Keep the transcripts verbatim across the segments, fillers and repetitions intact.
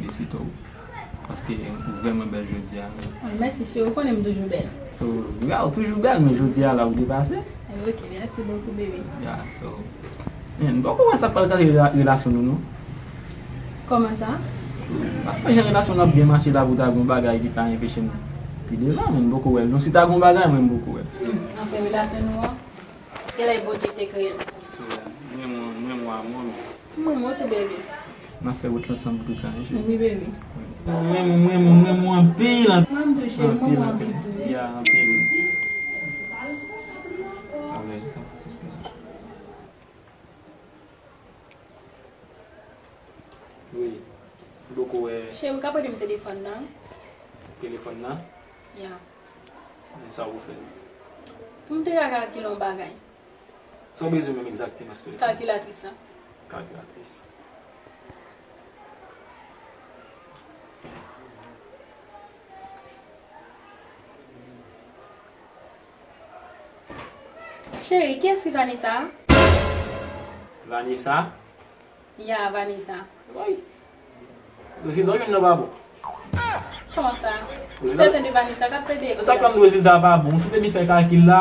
felisite w. Paske ou vrèman bèl jodi a. Ah, mèsi, cheri. Ou konnen m toujou bèl. So, ya, ou toujou bèl, men jodi a la, ou depase. Eh, ok, merci beaucoup, baby. Ya, so, men, m poko wè sa pral kase rela- relasyon nou, non. Kòman sa? M pa kwè jan relasyon nou ap byen mache la pou ta gen yon bagay ki ka anpeche nou pi devan, men m poko wè l. Non, si ta gen yon bagay, mwen, m poko wè l. Hmm, anfen, relasyon nou an, se lè Bondye te kreye l. Mwen, mwen, mwen, mwen, mwen. Mwen, mwen tou, baby. N ap fè wout la ansanm toutan, wi, cheri. Wi, baby. Mwen, mwen, mwen, mwen, mwen, anpil, anpil. Mwen tou, cheri, mwen, mwen, anpil tou, wi. Ya, anpil. Alè, tanpri, siskizon. Wi. M poko wè. Cheri, ou ka prete m telefòn nan? Telefòn nan? Ya. Men sa w pou fè? Pou m te ka kalkile yon bagay. Sa w bezwen menm egzakteman, silvouplè? Kalkilatris la. Kalkilatris. Cheri, kiyès ki Vanessa? Vanessa? Ya, Vanessa. Woy. Rezilta w jwenn nan pa bon. Kòman sa? Ou sèten de Vanessa k ap plede ekri la? Sa k fè m di w rezilta a pa bon. Si w te byen fè kalkil la,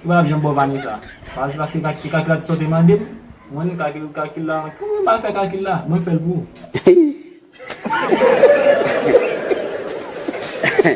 ou pa t ap janm ba w Vanessa. Pa se paske kalkil, kalkilatris sa w te mande m. Mwen, kalkil, kalkil la, mwen, mwen mal fè kalkil la. Mwen fè l pou ou.